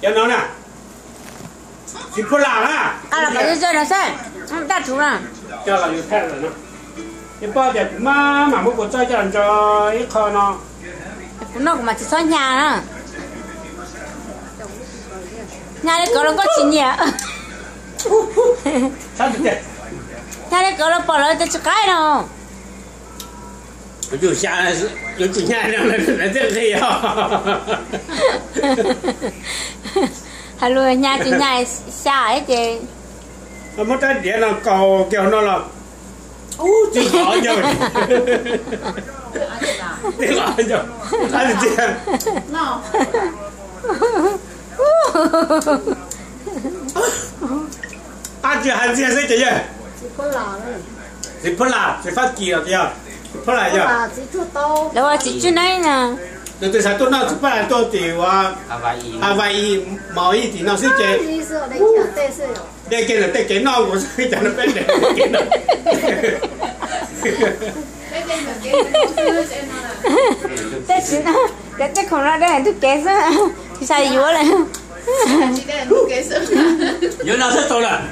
Cov no na, txiv phuab lam na. Daj rhuv na. Coj los yus thaij lawm no. Yog poj tias kuv maj mam muab kua txob coj los ntso ib qho no. Kuv noj kuv mam tsis txhob hnya na. Hnya li kawg los koj tsis nyiam. Hnya li kawg los pom lawv tias tsis qaib no. Yuav tsum xya, yuav tsum hnya no lawv thiaj nqi os. Hais lus hnya tsis hnya xya ces. Muab rab diav no kaus kiag no los. Ub, tsis qhov ncauj. Tsis qhov ncauj. Qab tiag tiag. Qab tsis hais ntxiag xwb ces yog txiv phuab lam, txiv Fab Kis los yog txiv phuab lam yog. Lawv ua txiv tswj neeb na. Tus twg xav tuaj noj txiv phuab lam tuaj tim ua Hawaii Maui tim no xwb ces. De kiag ntawm tej kev noj nkaus xwb, cov no peb de kev noj. Tej tsis, cov tej khoom no de ntug kev xwb, tsis xav yuav lawm. Yuav no xwb tau lawm.